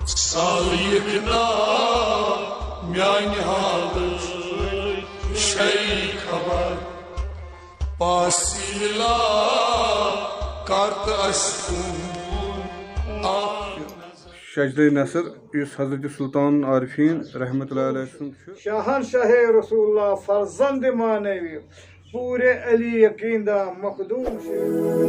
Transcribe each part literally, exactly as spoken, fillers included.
سالِک نا میانہِ حالٕچ چھے خبر۔ پاسِلا کر تہٕ اسہِ کُن اکھ نظر۔ شجرِ نثر، یُس حضرت سلطان عارفین رحمت اللہ علیہ سُنٛد چھُ۔ شاہنشاہ رسول اللہ فرزند معنوی، پورے علی یقین دا مخدوم شریف۔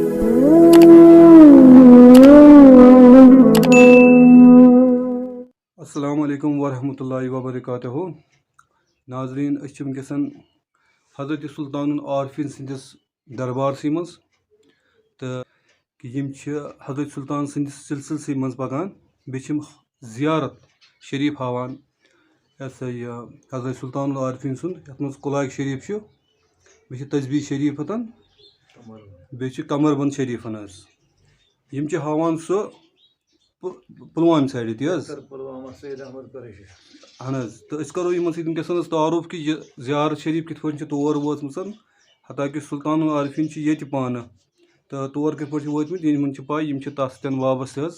السلام علیکم ورحمۃ اللہ وبرکاتہ۔ ناظرین، أسۍ چھِ وٕنکیٚسن حضرت سلطان العارفین سٕنٛدِس دربارسٕے منٛز، تہٕ یِم چھِ حضرت سلطان سٕنٛدِس سلسلسٕے منٛز پکان۔ بیٚیہِ چھِ یِم زیارت شریف ہاوان، یہِ ہسا یہِ حضرت سلطان العارفین سُنٛد، یَتھ منٛز قلعہ شریف چھُ، بیٚیہِ چھِ تسبیح شریف ہتن، بیٚیہِ چھِ کمر بند شریفن حظ۔ یِم چھِ ہاوان سُہ پُ-، پُلوامہِ سایڈٕ تہِ حظ۔ ڈاکٹر پُلوامہ سید احمد قریشی۔ اہن حظ، تہٕ أسۍ کرو یِمن سۭتۍ وٕنکیٚس حظ تعارُف کہِ یہِ زیارت شریف کِتھ پٲٹھۍ چھِ تور وٲژمٕژ، حتیٰ کہِ سلطان العارفین چھِ ییٚتہِ پانہٕ، تہٕ تور کِتھ پٲٹھۍ چھِ وٲتمٕتۍ، یِمن چھِ پاے، یِم چھِ تَتھ سۭتۍ وابستہٕ حظ۔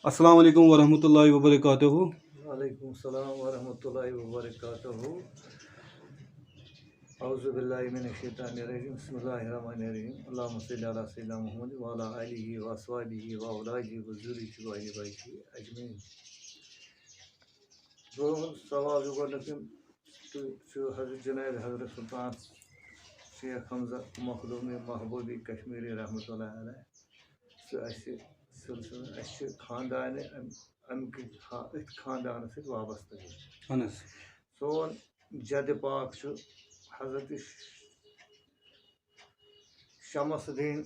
السلام علیکم ورحمۃ اللہ وبرکاتہ۔ وعلیکم السلام ورحمۃ اللہ وبرکاتہ۔ اعوذ باللہ من الشیطان الرجیم۔ بسم اللہ الرحمن الرحیم۔ اللہم صلی علی سیدنا محمد وعلی آلہ و اصحابہ و اولاده و ذریته و اہل بیته اجمعین۔ دوٚیِم سوال چھُ گۄڈٕنیُک یِم تُہۍ چھِو حضرت جناب حضرت سلطان شیخ حمزہ مخدومی محبوبی کشمیری رحمۃ اللہ علیہ۔ سُہ اَسہِ سلسلہٕ، اَسہِ چھِ خاندانہِ اَمہِ، اَمہِ کِنۍ خا-، أتھۍ خاندانَس سۭتۍ وابستہٕ۔ اہن حظ۔ سون جد پاک چھُ حضرت شمس الدین،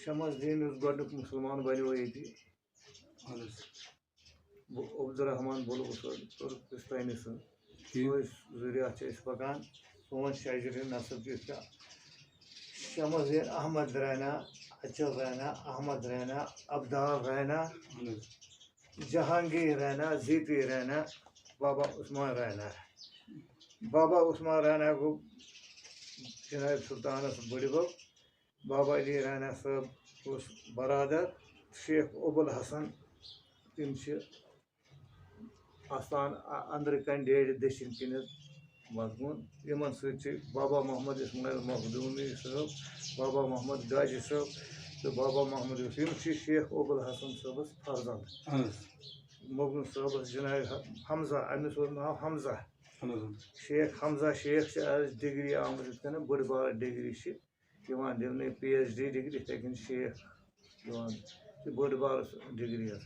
شمس الدین یُس گۄڈٕنیُک مُسلمان بنیو ییٚتہِ۔ اہن حظ۔ بُ-، عبدالرحمان بُلبُل صٲب تُرکستانی سُنٛد۔ ٹھیٖک۔ سُے ذُریات چھِ أسۍ پَکان۔ سون شجرِ نسب یُس چھُ، شمس الدین احمد رینا، اچل رینا، احمد رینا، عبدال رینا، اہن حظ۔ جہانگیر رینا، زیتی رینا، بابا عثمان رینا۔ بابا عثمان رینا گوٚو جناب سلطانس بٕڈِ بب۔ بابا علی رینا صٲب اوس برادر شیخ ابو الحسن۔ تِم چھِ آستان ا-، أنٛدرٕ کنہِ ڈیرِ دٔچھِنۍ کِنٮ۪تھ وۄتھوُن۔ یِمن سۭتۍ چھِ بابا محمد اسماعیل مخدومی صٲب، بابا محمد گاجی صٲب تہٕ بابا محمد یوسف۔ یِم چھِ شیخ ابو الحسن صٲبس فرزند۔ اہن حظ۔ مخدوم صٲبس جناب ح-، حمزہ، أمِس اوس ناو حمزہ۔ اہن حظ۔ شیخ حمزہ شیخ چھِ از ڈگری آمٕژ، یِتھ کٔنۍ بٔڑ بارٕ ڈگری چھِ یِوان دِنہٕ، پی ایچ ڈی ڈگری، یِتھَے کٔنۍ شیخ یِوان، یہِ بٔڑ بارٕ ڈگری حظ۔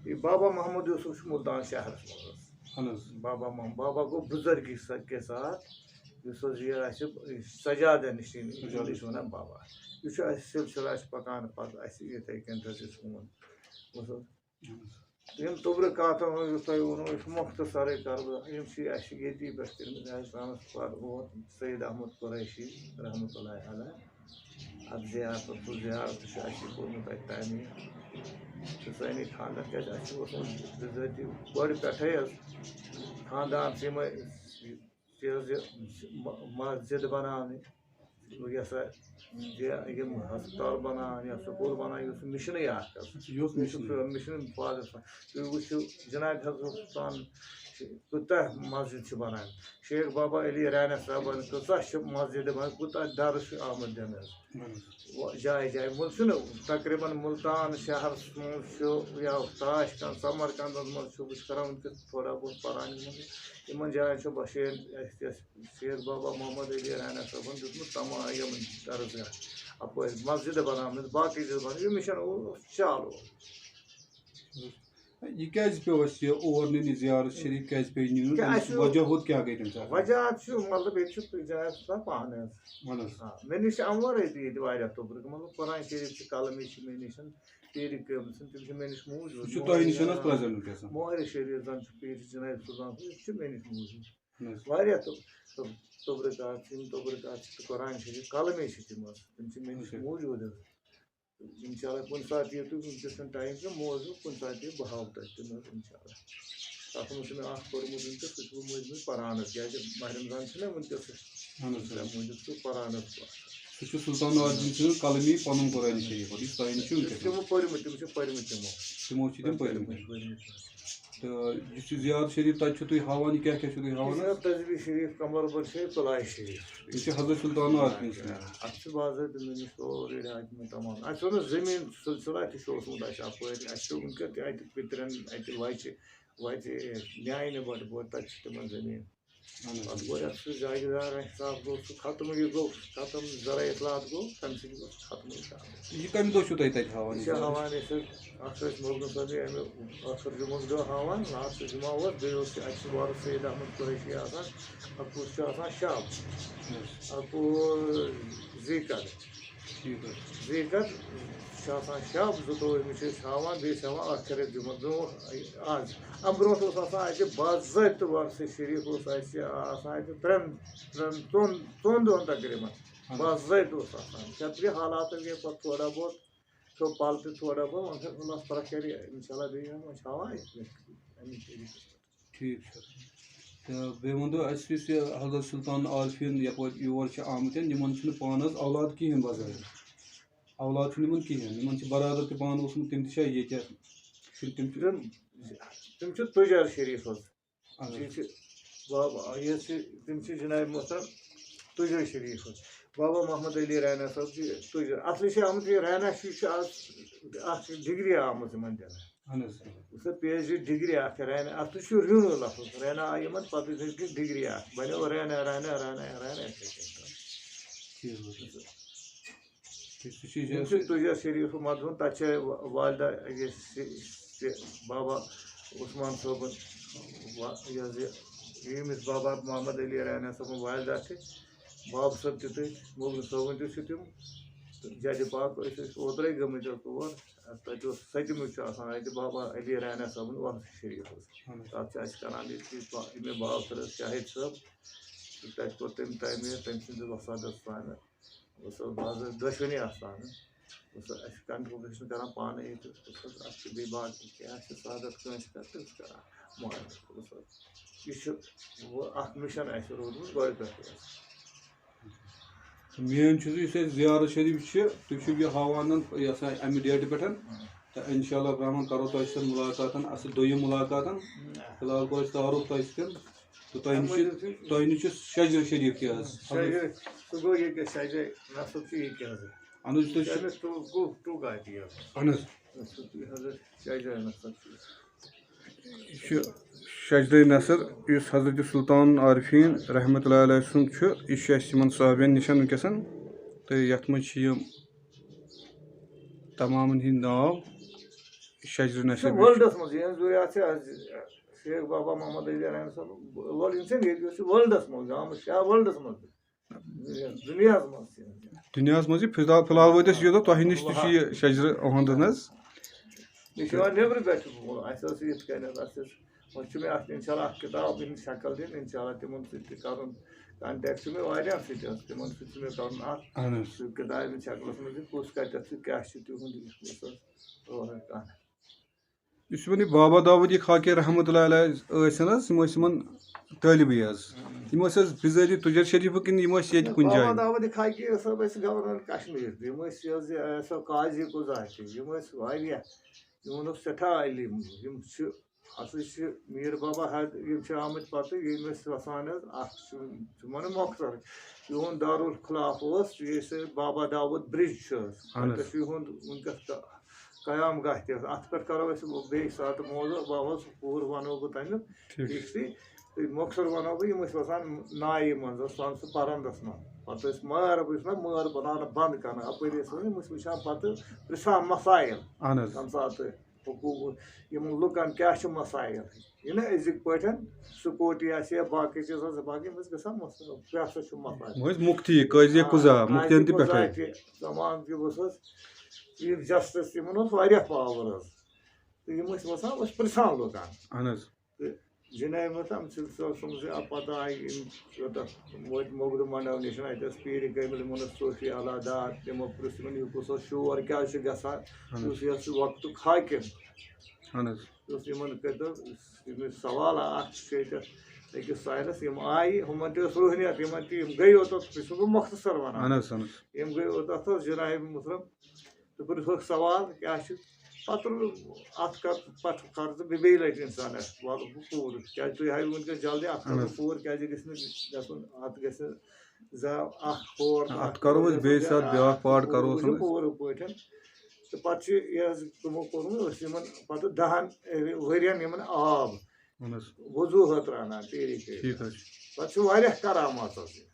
یہِ بابا محمد یوسف چھُ مُلتان شہرس منٛز حظ۔ اہن حظ۔ بابا محمد، بابا گوٚو بُزرگی سا-، کے ساتھ، یُس حظ یہِ آسہِ، یہِ سجادہ نشین، اجازت۔ یہِ چھِ وَنان بابا۔ یہِ چھُ اَسہِ سلسلہٕ، اَسہِ پَکان پَتہٕ اَسہِ یِتھَے کٔنۍ حظ یہِ سون۔ بوٗز حظ؟ اہن حظ۔ یِم تُبرٕ کاتھ حظ یُس تۄہہِ ووٚنوُ، یہِ چھُ مۄختصرٕے کَرٕ بہٕ۔ یِم چھِ اَسہِ ییٚتی پٮ۪ٹھ کٔرمٕتۍ حظ ٹرانسفر اور سید احمد قریشی رحمتہ اللہ علیہ۔ اَتھ زیارتَس، سُہ زیارت چھُ اَسہِ کوٚرمُت اَتہِ تعمیٖر۔ تہٕ سٲنی خانٛدر، کیٛازِ اَسہِ اوس وۄنۍ بِذٲتی گۄڈٕ پٮ۪ٹھَے حظ خانٛدانسٕے منٛز یہِ حظ یہِ م-، مسجد بناونہِ، یہِ ہسا یہِ، یِم ہسپتال بناونہِ یا سکوٗل بناونہِ، یہِ اوس مِشنٕے اکھ حظ۔ یہِ اوس مِشنٕے۔ مِشن فادر صٲب۔ تُہۍ وٕچھِو جناب حضرت سلطان کۭژاہ مسجد چھِ بناونہِ۔ شیخ بابا علی رینہ صٲبن کۭژاہ چھِ مسجد بناونہِ، کوٗتاہ درس چھُ آمُت دِنہٕ حظ۔ اہن حظ۔ و-، جایہِ جایہِ۔ وۄنۍ چھُنہٕ تقریباً مُلتان شہرس منٛز چھُ یا تاش کند، سمرقندس منٛز چھُ، بہٕ چھُس کران وٕنکیٚس تھوڑا بہت پران یِمن، یِمن جاین چھُ بخشین اَسہِ، اَسہِ شیخ بابا محمد علی رینہ صٲبن دیُتمُت تمام یِمن درسگاہ اپٲرۍ مسجد بناونہٕ، باقٕے چیٖز بناونہٕ، یہِ مِشن اوس چالوٗ۔ یہِ کیٛازِ پیوٚو اَسہِ یہِ اور نیُن، یہِ زیارت شریف کیٛازِ پیٚیہِ نیُن؟ کیٛاہ اَسہِ اَمیُک وجہ ہُتھ کیٛاہ گٔے تَمہِ ساتہٕ؟ وجہ چھُ، مطلب، ییٚتہِ چھُ جناب سُلطان پانہٕ حظ۔ وَن حظ۔ آ، مےٚ نِش چھِ اَمہِ وَرٲے تہِ ییٚتہِ واریاہ توٚبرُک، مطلب، قرآن شریٖف چھِ قلمی چھِ مےٚ نِش، پیٖرِ کٲم چھِ، تِم چھِ مےٚ نِش موٗجوٗد۔ سُہ چھُ تۄہہِ نِش حظ پرٛزنٹ گژھان۔ مہرِ شریٖف زَن چھُ پیٖرِ جناب سُلطان، سُہ چھُ مےٚ نِش موٗجوٗد۔ اہن حظ۔ واریاہ تو-، تو-، توٚبرُک آز چھِ یِم توٚبرُک آز چھِ تہٕ قرآن شریٖف قلمی چھِ تِم حظ، تِم چھِ مےٚ نِش اچھا۔ موٗجوٗد حظ۔ اِنشاء اللہ کُنہِ ساتہٕ یِیِو تُہۍ، وٕنکیٚس چھُنہٕ ٹایم کینٛہہ، موضوع کُنہِ ساتہٕ یِیِو، بہٕ ہاوٕ تۄہہِ تِم حظ اِنشاء اللہ۔ تَتھ منٛز چھُ مےٚ اَکھ پوٚرمُت وٕنکیٚس، سُہ چھُ مٔنٛزۍ مٔنٛزۍ پَران حظ، کیٛازِ ماہِ رمضان چھُنہ وٕنکیٚس اہن حظ، اَمہِ موٗجوٗب چھُ پَران حظ بہٕ۔ سُہ چھُ سُلطان عارفیٖن سٕنٛز قلمی پنُن قرآن شریٖف، یُس تۄہہِ نِش چھُ وٕنکیٚس۔ تِمو پٔرمٕتۍ، تِم چھِ پٔرمٕتۍ تِمو۔ تِمو چھِ تِم پٔرمٕتۍ۔ پٔرمٕتۍ، پٔرمٕتۍ۔ تہٕ یُس یہِ زیارت شریٖف تَتہِ چھُ تُہۍ ہاوان، یہِ کیٛاہ کیٛاہ چھُ تُہۍ ہاوان؟ یہِ چھِ تسبیح شریٖف، کمر بند شریٖف، پلاے شریٖف۔ یہِ چھِ حضرت سلطان عارفیٖن سٕنٛز۔ اَتھ چھِ باضٲبطہٕ مےٚ نِش سورُے راج مےٚ تمام۔ اَسہِ ووٚن نہٕ زٔمیٖن سلسلہ تہِ چھُ اوسمُت اَسہِ اَپٲرۍ۔ اَسہِ چھُ وٕنکٮ۪ن تہِ اَتہِ پِترٮ۪ن، اَتہِ وَچہِ، وَچہِ نیٛاینہِ بَٹہٕ بوٚد، تَتہِ چھِ تِمَن زٔمیٖن۔ اَہَن حظ۔ پَتہٕ گوٚو یَتھ سُہ جاگیٖدار حِساب گوٚو سُہ ختمٕے، یہِ گوٚو ختم، زرع اطلاعات گوٚو، تَمہِ سۭتۍ گوٚو سُہ ختمٕے شامَس۔ یہِ کَمہِ دۄہ چھُو تۄہہِ تَتہِ ہاوان؟ یہِ چھِ ہاوان أسۍ حظ، اَکھ ٲسۍ مولوی صٲبٕے اَمہِ ٲخٕر جُمعُک دۄہ ہاوان، لاسٹ جُمعہ اوس، بیٚیہِ اوس یہِ اَتہِ چھُ وارٕ سید احمد قریشی آسان، اَکوُہ چھُ آسان شب، اَکوُہ ذی قعدٕ۔ ٹھیٖک حظ۔ ذی قعدٕ چھُ آسان شب، زٕتووُہمہِ چھِ أسۍ ہاوان، بیٚیہِ چھِ ہاوان ٲخٕر جُمعہ برونٛٹھ آز۔ اَمہِ برونٛٹھ اوس آسان اَتہِ باضٲبطہٕ وۄرثہٕ شریٖف اوس اَسہِ آسان اَتہِ ترٛٮ۪ن، ترٛٮ۪ن، ژۄن، ژۄن دۄہَن تقریٖباً۔ اَہَن حظ۔ باضٲبطہٕ اوس آسان۔ کیٛاہ تہِ حالاتَن گٔے پَتہٕ تھوڑا بہت، کھیوٚو پَل تہِ تھوڑا بہت، وۄنۍ چھِ اللہ تعالیٰ کَرِ اِنشاء اللہ بیٚیہِ یِم وٕچھاوان أسۍ اَمی طریٖقَس پٮ۪ٹھ۔ ٹھیٖک چھُ۔ تہٕ بیٚیہِ وَنتو اَسہِ، یُس یہِ حضرت سلطان عارفیٖن یَپٲرۍ یور چھِ آمٕتۍ، یِمَن چھُنہٕ پانَس اولاد کِہیٖنۍ بظٲہِر۔ اولاد چھُنہٕ یِمَن کِہیٖنۍ۔ یِمَن چھِ برادر تہِ پانہٕ اوسمُت، تِم تہِ چھا ییٚتہِ؟ کِنہٕ تِم چھِ تِم، تِم چھِ تُجار شریٖف حظ۔ اَہَن حظ۔ یہِ چھِ بابا، یہِ چھِ، تِم چھِ جناب محترم تُجار شریٖف حظ۔ بابا محمد علی رینا صٲب چھِ تُجار۔ اَصلی چھِ آمٕتۍ یہِ رینا چھِ، یہِ چھِ آز اَکھ ڈگری آمٕژ یِمَن دِنہٕ۔ اَہَن حظ۔ وٕچھ سا، پی ایچ ڈی ڈگری اَکھ چھِ رینا، اَتھ تہِ چھُ ریونوَل لفظ۔ رینا آیہِ یِمَن پَتہٕ ٲسۍ أکِس ڈگری اَکھ، بَنیو رینا، رینا، رینا، رینا، یِتھَے کٔنۍ۔ ٹھیٖک حظ۔ ٹھیٖک، سُہ چھُ یِم چھِ تُجار شریٖف مدہون، تَتہِ چھِ والدہ یہِ سِ-، سِ-، بابا عثمان صٲبُن، وا-، یہِ حظ یہِ، ییٚمِس بابا محمد علی رینا صٲبُن والدہ چھِ، بابہٕ صٲب تہِ تٔتھۍ، مولوی صٲبُن تہِ چھِ تِم۔ تہٕ جدِ پاک ٲسۍ أسۍ اوترَے گٔمٕتۍ حظ تور۔ تَتہِ اوس سٔتمہِ چھُ آسان اَتہِ بابا علی رینا صٲبُن وۄرثہٕ شریٖف حظ۔ اَہَن حظ۔ تَتھ چھِ اَسہِ کَران ییٚتہِ یہِ با-، ییٚمہِ بابہٕ صٲب شاہد صٲب، تہٕ تَتہِ کوٚر تٔمۍ تعمیٖر تٔمۍ سٕنٛدِ وسادَس سانہٕ۔ اوس سُہ بازر دۄشوٕنی آستانہٕ۔ اوس سُہ اَسہِ contribution کران پانہٕ ییٚتہِ۔ اوس سُہ اَسہِ چھِ بیٚیہِ باقٕے کینٛہہ آسہِ سُہ سادَت کٲنٛسہِ پٮ۪ٹھ تہٕ أسۍ کران مدد۔ اوس سُہ، یہِ چھُ وۄنۍ اَکھ mission اَسہِ روٗدمُت گۄڈٕ پٮ۪ٹھٕے حظ۔ مین چیٖز یُس اَسہِ زیارت شریٖف چھِ، تُہۍ چھِو یہِ ہاوان یہِ ہسا اَمہِ ڈیٹہٕ پٮ۪ٹھ۔ تہٕ اِنشاء اللہ الرحمن کرو تۄہہِ سۭتۍ مُلاقاتَن، اَصٕل دوٚیِم مُلاقاتَن۔ فِلحال کوٚر اَسہِ تعارُف تۄہہِ سۭتۍ۔ تہٕ تۄہہِ نِش چھِ، تۄہہِ نِش چھُ شجرٕ شریٖف تہِ حظ۔ شجرٕ، سُہ گوٚو ییٚتہِ شجرٕ نصب چھُ ییٚتہِ حظ۔ اَہَن حظ، تُہۍ چھِو، شجرٕ ٹُو-، ٹُو-، ٹُو کاپی حظ۔ اَہَن حظ۔ سُہ تہِ حضرت شجرٕ نصب چھُ۔ یہِ چھُ شجرٕ نصب، یُس حضرت سلطان عارفیٖن رحمتہ اللہ علیہ سُنٛد چھُ۔ یہِ چھُ اَسہِ یِمَن صحابین نِش وٕنکیٚس۔ تہٕ یَتھ منٛز چھِ یِم تمامَن ہٕنٛدۍ ناو شجرٕ یہِ چھُ نصب۔ Worldس منٛز، یِہٕنٛز ضروٗریات چھِ اَز شیخ بابا محمد علی رحمتہ اللہ، world یِم چھِنہٕ ییٚتہِ، یہِ چھُ worldس منٛز، گامَس چھِ worldس منٛز تہِ۔ دُنیاہَس منٛز تہِ۔ دُنیاہَس منٛز چھِ فِلحال، فِلحال وٲتۍ أسۍ یوٚت، تۄہہِ نِش تہِ چھُ یہِ شجرٕ اُہُنٛد حظ۔ یہِ چھُ یِوان نیٚبرٕ پٮ۪ٹھ، اَسہِ ٲس یِتھ کٔنۍ حظ، اَسہِ ٲس، وۄنۍ چھُ مےٚ اَتھ اِنشاء اللہ اَکھ کِتاب ہِنٛز شکل دِنۍ، اِنشاء اللہ تِمَن سۭتۍ تہِ کَرُن contact، چھُ مےٚ واریاہَن سۭتۍ حظ، تِمَن سۭتۍ چھُ مےٚ کَرُن اَتھ، اَہَن حظ۔ سُہ کِتابہِ ہِنٛز شکلَس منٛز، یہِ کُس کَتٮ۪تھ چھُ، کیٛاہ چھُ تِہُنٛد، یہِ کُس حظ، اورٕ کانٛہہ۔ یُس یِمن یہِ بابا داوود یہِ خاکے رحمتہ اللہ علیہ ٲسۍ حظ، یِم ٲسۍ یِمن طٲلبٕے حظ۔ یِم ٲسۍ حظ بِزٲتی تُجر شریٖفہٕ کِنہٕ یِم ٲسۍ ییٚتہِ کُنہِ جایہِ؟ بابا داوود خاکی صٲب ٲسۍ گورنر کشمیر، یِم ٲسۍ یہِ حظ یہِ، سۄ قاضی قضات تہِ، یِم ٲسۍ واریاہ، یِمن اوس سٮ۪ٹھاہ علم، یِم چھِ، اصلی چھِ میٖر بابا حد، یِم چھِ آمٕتۍ پتہٕ، یِم ٲسۍ وسان حظ، اکھ چھُ، چھُ ونان مۄخصر، یِہُنٛد دارالخلاف اوس، یہِ ٲسۍ بابا داوود برج چھُ حظ، اہن حظ۔ تَتہِ چھُ یِہُنٛد وٕنکٮ۪س تہٕ قیام گاہ تہِ حظ۔ اَتھ پٮ۪ٹھ کَرو أسۍ بیٚیہِ ساتہٕ موضوع، بابا، سُہ پوٗرٕ وَنو بہٕ تَمیُک ٹھیٖک۔ ٹھیٖک چھُ۔ تہٕ مۄخصر وَنو بہٕ، یِم ٲسۍ وَسان نایہِ منٛز، اوس آسان سُہ پَرَندَس منٛز۔ پَتہٕ ٲسۍ مٲر، بہٕ چھُس نہ مٲر بَناونہٕ بنٛد کَران، اَپٲرۍ ٲسۍ وَنان، یِم ٲسۍ وٕچھان پَتہٕ پِرٛژھان مسائل۔ اَہَن حظ۔ تَمہِ ساتہٕ حقوٗق، یِمَن لُکَن کیٛاہ چھِ مسائل۔ یہِ نہ أزِکۍ پٲٹھۍ سکوٗٹی آسہِ یا باقٕے چیٖز آسہِ، باقٕے یِم ٲسۍ گژھان مسلہٕ، کیٛاہ سا چھُ مسلہٕ؟ وۄنۍ ٲسۍ مُفتی، قٲضی آ، قضا، مُفتیَن تہِ قاضی قضا پٮ۪ٹھَے۔ تہِ، زمان تہِ اوس حظ، چیٖف جسٹس، یِمَن اوس واریاہ پاور حظ۔ تہٕ یِم ٲسۍ وَسان، ٲسۍ پرٛژھان لُکَن۔ اہن حظ۔ تہٕ جناب محترم، سلسلہٕ سوٗزِ، اَمہِ پَتہٕ آیہِ یِم یوٚتَتھ وٲتۍ موٚغلہٕ منڈو نِش، اَتہِ ٲس پیٖرِ کٲمِل، یِمَن ٲس صوفی اعلیٰ داد، تِمو پرٛژھ یِمَن، یہِ کُس اوس شور، کیٛازِ چھُ گژھان؟ اہن حظ۔ یُس یَتھ سُہ وقتُک حاکم۔ اہن حظ۔ یُس یِمَن کٔرۍتو یِم سوال اَکھ چھُ ییٚتٮ۪تھ، أکِس ساحلَس یِم آیہِ، ہُمَن تہِ ٲس روحنیت، یِمَن تہِ یِم گٔے اوٚتَتھ، یہِ چھُس بہٕ مۄختصر وَنان۔ اہن حظ اہن حظ یِم گٔے اوٚتَتھ حظ جناب محترم، دوٚپُن، ہوٚکھ سوال کیٛاہ چھُ؟ پَتہٕ روٚٹ اَتھ کَر پَتہٕ کَر تہٕ بیٚیہِ بیٚیہِ لَٹہِ اِنسان اَتھ وَلہٕ بہٕ پوٗرٕ، کیٛازِ تُہۍ ہٲیِو وٕنکیٚس جلدی اَتھ کَر اہن بہٕ حظ۔ پوٗرٕ، کیٛازِ یہِ گژھِ نہٕ گژھُن، اَتھ گژھِ نہٕ زا اَکھ ہور تہٕ اَتھ اَکھ کَرو ہور أسۍ گژھُن بیٚیہِ بیٛاکھ ساتہٕ بیٛاکھ پارٹ پوٗرٕ کَرو وٕچھُن أسۍ۔ پوٗرٕ پٲٹھۍ۔ تہٕ پَتہٕ چھِ یہِ حظ تِمو کوٚرمُت أسۍ یِمَن پَتہٕ دَہَن ؤرِیَن یِمَن آب اہن حظ۔ وضوٗ ہتراونان پیٖرِ کٔرِتھ۔ ٹھیٖک حظ چھُ۔ پَتہٕ چھِ واریاہ کرامات حظ یہِ۔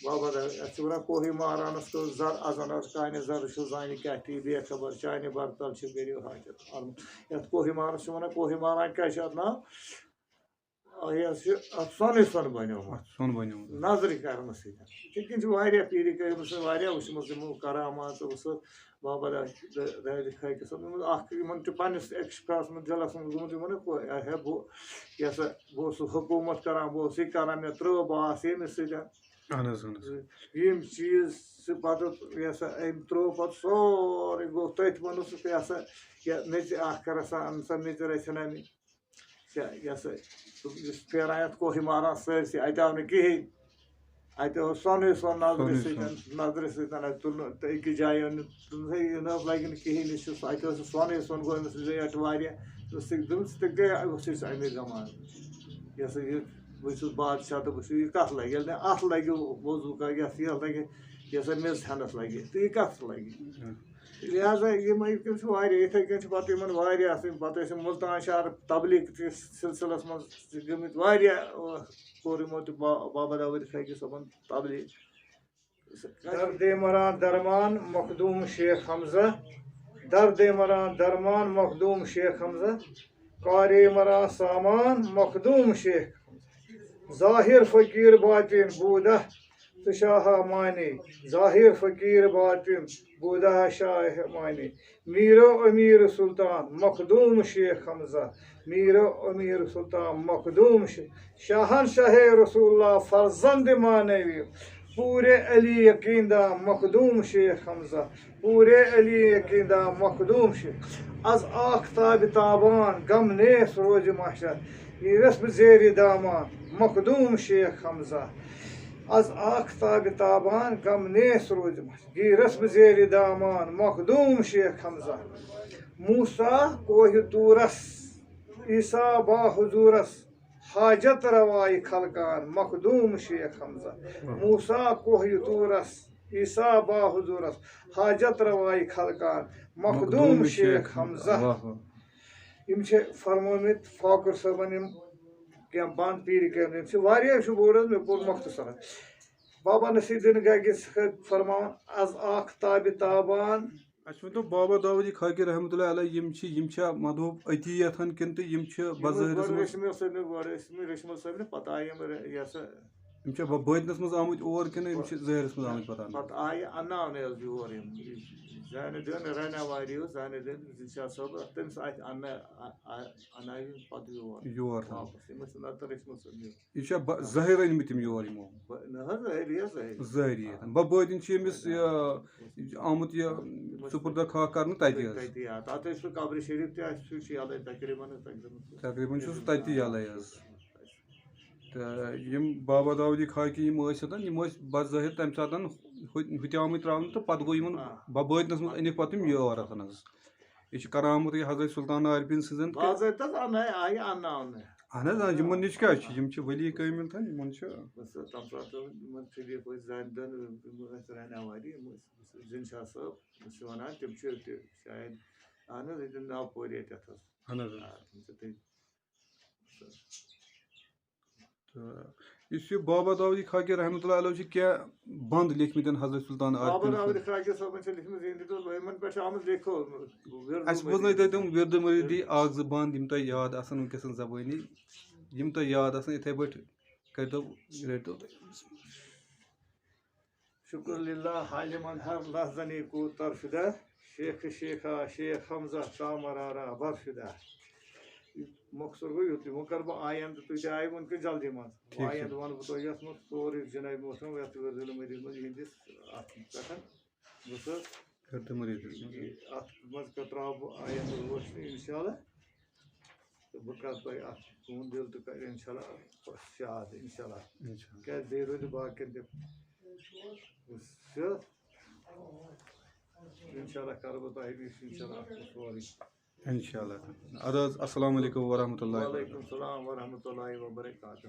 بابا دا-، اَسہِ چھِ وَنان کوہی مارانَس کٔر زَر اَزَن حظ کانہِ زَرٕ چھُ زانہِ کیٛاہ تی بے خبر چانہِ بَرتَل چھِ کٔرِو حاجت۔ اَلم-، یَتھ کوہی مارَس چھِ وَنان کوہی ماران کیٛاہ چھِ اَتھ ناو؟ آ، یہِ حظ چھِ اَتھ سۄنٕے سۄن بَنیومُت۔ اَتھ سۄن بَنیومُت۔ نظرِ کرنہٕ سۭتۍ۔ یِتھَے کٔنۍ چھِ واریاہ پیٖرِ کٔرمٕژ، واریاہ وٕچھمٕژ یِمو کرامات وٕچھمٕژ۔ بابا دا-، دا-، دادِ خاکہِ صٲب، یِمن اَکھ یِمَن چھُ پنٛنِس ایکسپیٖریَنس منٛز دِلَس منٛز گوٚمُت، یِمَن ہے بہٕ، یہِ ہسا، بہٕ اوسُس حکوٗمت کران، بہٕ اوسُس یہِ کران، مےٚ ترٛٲو، بہٕ آس ییٚمِس سۭتۍ۔ اہن حظ اہن حظ۔ یِم چیٖز چھِ پَتہٕ، یہِ ہسا، أمۍ ترٛوو پَتہٕ سورُے گوٚو تٔتھۍ منٛز، سُہ، یہِ ہسا، یہِ میٚژِ اَکھ کَران سا، اَن سا میٚژِ رَژھِ ہنا مےٚ۔ کیٛاہ، یہِ ہسا، یُس پھیران یَتھ کوہی ماران سٲرسٕے، اَتہِ آو نہٕ کِہیٖنۍ۔ اَتہِ اوس سۄنٕے سۄن نظرِ سۄنٕے سۭتۍ، نظرِ سۭتۍ اَتہِ تُلنہٕ تہٕ أکِس جایہِ اوٚن نہٕ، تُلنہٕ، یہِ نہٕ حظ لَگہِ نہٕ کِہیٖنۍ، یہِ چھُ، اَتہِ اوس سۄنٕے سۄن گوٚمُت ریٹ واریاہ۔ دوٚپُس، ژٕ، دوٚپُس، ژٕ تہِ گٔے، اوس أسۍ اَمے زمانہٕ۔ یہِ ہسا یہِ، بہٕ چھُس بادشاہ تہٕ بہٕ چھُس، یہِ کَتھ لَگہِ؟ ییٚلہِ نہٕ اَتھ لَگہِ وضوٗ کَرِ، یَتھ، یَتھ لَگہِ، یَتھ سا میٚژ ہٮ۪نَس لَگہِ، تہٕ یہِ کَتھ لَگہِ؟ لہذا یِم، یِم چھِ واریاہ، یِتھَے کٔنۍ چھِ پَتہٕ یِمَن واریاہ، پَتہٕ ٲسۍ یِم مُلتان شہر تبلیغ کِس سلسلس منٛز چھِ گٔمٕتۍ واریاہ، آ، کوٚر یِمو تہِ با-، بابا داوود خاکی صٲبن تبلیغ۔ دردِ مران درمان مخدوم شیخ حمزہ، دردِ مران درمان مخدوم شیخ حمزہ، کارِ مران سامان مخدوم شیخ حمزہ، ظاہر فقیر باطن بودہ تہٕ شاہ معنی، ظاہر فقیر باطن بودہ شاہ معنی، میرو امیر سلطان مخدوم شیخ حمزہ، میرو امیر سلطان مخدوم شیخ، شاہنشاہ رسول اللہ فرزند معنوی، پورِ علی یقین دان مخدوم شیخ حمزہ، پورِ علی یقین دان مخدوم شیخ، از آختاب تابان غم نیس روز محشر، گیرس بہٕ زیرِ دامان مخدوم شیخ حمزہ، از آختاب تابان غم نیس روز محشر، گیرس بہٕ زیرِ دامان مخدوم شیخ حمزہ، موسیٰ کوہِ طورس عیسیٰ با حضورس، حاجت روایہِ خلقان مخدوم شیخ حمزہ، موسیٰ کوہِ طورس عیسیٰ با حضورس، حاجت روایہِ خلقان مخدوم شیخ حمزہ۔ واہ واہ۔ یِم چھِ فرمٲومٕتۍ فاخر صٲبن، یِم کینٛہہ بند پیٖرِ کٔرمٕتۍ، یِم چھِ واریاہ، چھُ بوٚڑ حظ، مےٚ پوٚر مۄختصر۔ بابا نصیر الدین گاگی صٲب فرماوان، از آختابِ تابان۔ اَسہِ ؤنۍ تو بابا داوودی خاکی رحمتہ اللہ علیہ، یِم چھِ، یِم چھا مطلب أتی یَتھان کِنہٕ تہٕ یِم چھِ یِم ٲسۍ بظٲہرَس گۄڈٕ منٛز، رٔچھمٕژ سۭتۍ، گۄڈٕ ٲسۍ مٕتۍ رٔچھمٕژ سۭتۍ، پَتہٕ آیہِ یِم رے-، یہِ ہسا، یِم چھا ب-، بٲطنَس منٛز آمٕتۍ اور کِنہٕ یِم چھِ ظٲہرَس منٛز آمٕتۍ پَتہٕ؟ پَتہٕ آیہِ اَنناونہٕ حظ یور یِم۔ زینہٕ دیٖن رَناواری اوس، زینہٕ دیٖن ذِلشاد صٲب، تٔمِس اَتھِ اَننہٕ، اَ-، اَ-، اَنناوِ یِم پَتہٕ یور۔ یور تام۔ واپَس۔ یِم ٲسۍ نَتہٕ رٔچھمٕژ سۭتۍ۔ یہِ چھا ب-، ظٲہِر أنمٕتۍ تِم یور یِمو؟ بہٕ، نہ حظ، ظٲہِر یہِ ظٲہِر۔ ظٲہِر یَتھ۔ بَ-، بٲطِن چھِ أمِس یہِ آمُت یہِ سُپرد خاک کرنہٕ تَتہِ حظ۔ تَتی، آ، تَتھ ٲسۍ سُہ قبرِ شریٖف تہِ، اَسہِ سُہ چھُ یَلَے تقریٖباً، تقریٖباً۔ تقریٖباً چھُ سُہ تَتی یَلَے حظ۔ تہٕ یِم بابا داوودی خاکی یِم ٲسۍ یَتَن، یِم ٲسۍ بظٲہِر تَمہِ ساتَن ہُتہِ، ہُتہِ آمٕتۍ ترٛاونہٕ تہٕ پَتہٕ گوٚو یِمَن، آ۔ بَ-، بٲطنَس منٛز أنِکھ پَتہٕ یِم یور اَتَن حظ۔ یہِ چھِ کرامتٕے حضرت سلطان عارفیٖن سٕنٛزَن تہِ۔ باضٲبطہٕ حظ اَنناے، آیہِ اَنناونہٕ۔ اہن حظ، آ، یِمَن نِش کیٛاہ چھِ؟ یِم چھِ ؤلی کٲمِل تھَن، یِمَن چھِ۔ بس، تَمہِ ساتہٕ یِمَن شریٖف ٲسۍ زَنہِ دۄن، یِم ٲسۍ رہناواری، یِم ٲسۍ، یِم ٲسۍ زِنشاہ صٲب، یِم چھِ وَنان، تِم چھِ تہِ شاید، اہن حظ، ییٚتہِ ناو پورِ ییٚتٮ۪تھ حظ۔ اہن حظ۔ آ، تِم چھِ تٔتۍ۔ تہٕ یُس یہِ بابا داوودی خاکی رحمتہ اللہ علیہ چھِ کینٛہہ بند لیکھمٕتۍ حضرت سلطان بابا عارفیٖن داوود سٕنٛدۍ۔ خاکی صٲبن چھِ لیکھمٕتۍ، یِہنٛدِ دۄہ یِمن پٮ۪ٹھ چھِ آمٕژ لیکھو۔ اَسہِ بوزنٲے تۄہہِ تِم وِردٕ مٔریٖدی اکھ زٕ بند، یِم تۄہہِ یاد آسن وٕنکیٚسن زبٲنی، یِم تۄہہِ یاد آسن، یِتھے پٲٹھۍ کٔرۍتو، رٔٹۍتو تُہۍ۔ شکر للہ حالمن ہر لحظنی کو ترشدہ، شیخ شیخا شیخ حمزہ کامرارا برشدہ۔ مۄخصر گوٚو یُتُے۔ وۄنۍ کَرٕ بہٕ آیندٕ، تُہۍ تہِ آیہِ وٕنکٮ۪س جلدی منٛز۔ ٹھیٖک چھُ۔ آیندٕ وَنہٕ بہٕ تۄہہِ یَتھ منٛز سورُے جنابِ محترم یَتھ وِردِ مٔریٖد منٛز یِہِنٛدِس اَتھ پٮ۪ٹھ۔ بہٕ چھُس کٔرۍتو مٔریٖد۔ یہِ اَتھ منٛز کَتراو بہٕ آیندٕ روشنی اِنشاءاللہ۔ تہٕ بہٕ کَرٕ تۄہہِ اَتھ تُہُنٛد دِل تہٕ کَرِ اِنشاء اللہ شاد اِنشاء اللہ۔ اِنشاء اللہ۔ کیٛازِ بیٚیہِ روزِ باقیَن تہِ سیوٚد۔ اِنشاء اللہ کَرٕ بہٕ تۄہہِ نِش اِنشاء اللہ اَتھ سورُے۔ اِنشاء اللہ۔ اَدٕ حظ، السلام علیکم ورحمۃ اللہ۔ وعلیکم السلام ورحمۃ اللہ وبرکاتہ۔